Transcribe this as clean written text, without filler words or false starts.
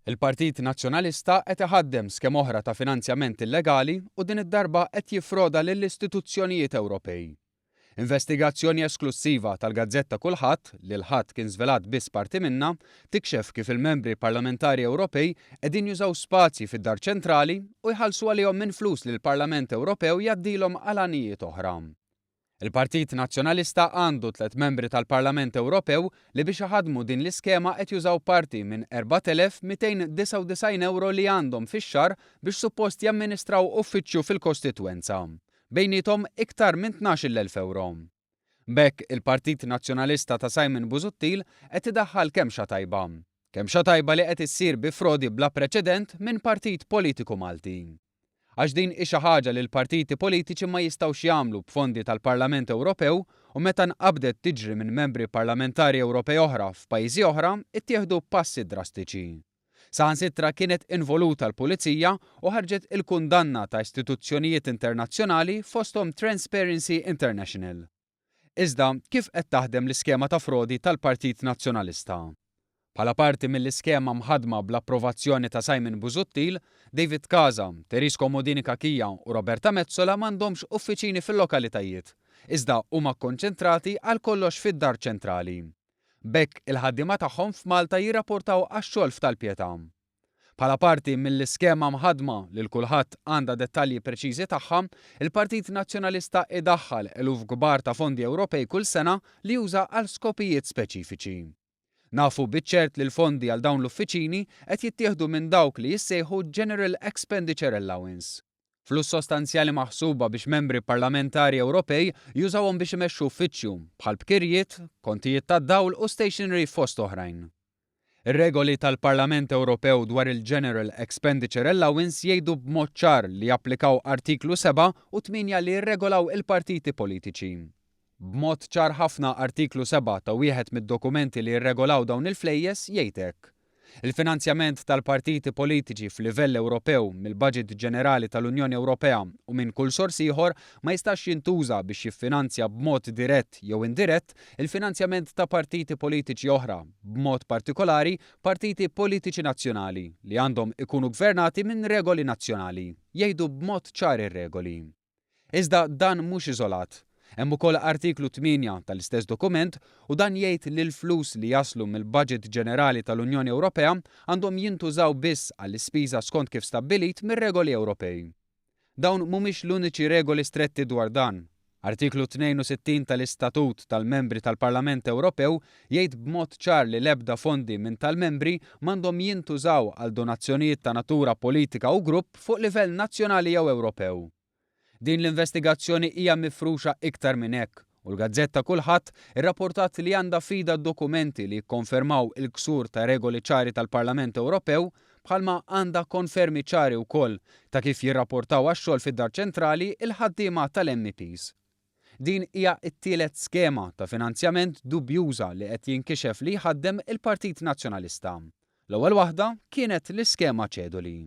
Il-Partit Nazzjonalista qed iħaddem skema oħra ta' finanzjament illegali u din id-darba qed jiffroda lill-istituzzjonijiet Ewropej. Investigazzjoni esklussiva tal-gazzetta Kullħadd, li l-Ħadd kien żvelat biss parti minnha, tikxef kif il-membri parlamentari Ewropej qegħdin jużaw spazji fid-Dar Ċentrali u jħallsu għalihom minn flus li l-Parlament Ewropew jgħaddilhom għal għanijiet oħra. Il-Partit Nazzjonalista għandu tlett membri tal-Parlament Ewropew li biex iħaddmu din l-iskema qed jużaw parti minn 4,299 ewro li għandhom fix-xahar biex suppost jamministraw uffiċċju fil-kostitwenza. Bejniethom iktar minn 12,000 ewro. B'hekk il-Partit Nazzjonalista ta' Simon Busuttil qed idaħħal kemxa tajba. Kemxa tajba li qed issir bi frodi bla preċedent minn partit politiku Malti. Għax din hi xi ħaġa li l-partiti politiċi ma jistgħux jagħmlu b'fondi tal-Parlament Ewropew u meta nqabdet tiġri minn membri parlamentari Ewropej oħra f'pajjiżi oħra ttieħdu passi drastiċi. Saħansitra kienet involuta l-Pulizija u ħarġet il-kundanna ta' istituzzjonijiet internazzjonali fosthom Transparency International. Iżda, kif qed taħdem l-iskema ta' frodi tal-Partit Nazzjonalista? Bħala parti mill-iskema mħaddma bl-approvazzjoni ta' Simon Busuttil, David Casa, Therese Comodini Cachia u Roberta Metsola m'għandhomx uffiċini fil-lokalitajiet, iżda huma kkonċentrati għal kollox fid-Dar Ċentrali. B'hekk, il-ħaddiema tagħhom f'Malta jirrapportaw għax-xogħol f'Tal-Pietà. Bħala parti mill-iskema mħaddma li l-kulħadd għandha dettalji preċiżi tagħha, il-Partit Nazzjonalista idaħħal eluf kbar ta' fondi Ewropej kull sena li juża għal skopijiet speċifiċi. Nafu biċ-ċert li l-fondi għal dawn l-uffiċini qed jittieħdu minn dawk li jissejħu General Expenditure Allowance. Flus sostanzjali maħsuba biex membri parlamentari Ewropej jużawhom biex imexxu uffiċċju, bħal b'kirjiet, kontijiet tad-dawl u stationery fost oħrajn. Ir-regoli tal-Parlament Ewropew dwar il-General Expenditure Allowance jgħidu b'mod ċar li japplikaw Artiklu 7 u 8 li jirregolaw il-partiti politiċi. B'mod ċar ħafna Artiklu 7 ta' wieħed mid-dokumenti li jirregolaw dawn il-flejjes jgħid hekk, Il-finanzjament tal-partiti politiċi f'livell Ewropew mill-baġit ġenerali tal-Unjoni Ewropea u minn kull sors ieħor ma jistax jintuża biex jiffinanzja b'mod dirett jew indirett il-finanzjament ta' partiti politiċi oħra, b'mod partikolari partiti politiċi nazzjonali li għandhom ikunu gvernati minn regoli nazzjonali, jgħidu b'mod ċar ir-regoli. Iżda dan mhux iżolat. Hemm ukoll Artiklu 8 tal-istess dokument u dan jgħid li l-flus li jaslu mill-baġit ġenerali tal-Unjoni Ewropea għandhom jintużaw biss għall-ispiża skont kif stabbilit mir-regoli Ewropej. Dawn mhumiex l-uniċi regoli stretti dwar dan. Artiklu 62 tal-Istatut tal-Membri tal-Parlament Ewropew jgħid b'mod ċar li l-ebda fondi minn tal-membri m'għandhom jintużaw għal donazzjonijiet ta' natura politika u grupp fuq livell nazzjonali jew Ewropew. Din l-investigazzjoni hija mifruxa iktar minn hekk u l-gazzetta Kullħadd irrapportat li għandha f'idha dokumenti li jikkonfermaw il-ksur ta' regoli ċari tal-Parlament Ewropew bħalma għandha konfermi ċari wkoll ta' kif jirrapportaw għax-xogħol fid-Dar Ċentrali l-ħaddiema tal-MEPs. Din hija t-tielet skema ta' finanzjament dubjuża li qed jinkixef li jħaddem il-Partit Nazzjonalista. L-ewwel waħda kienet l-iskema ċedoli.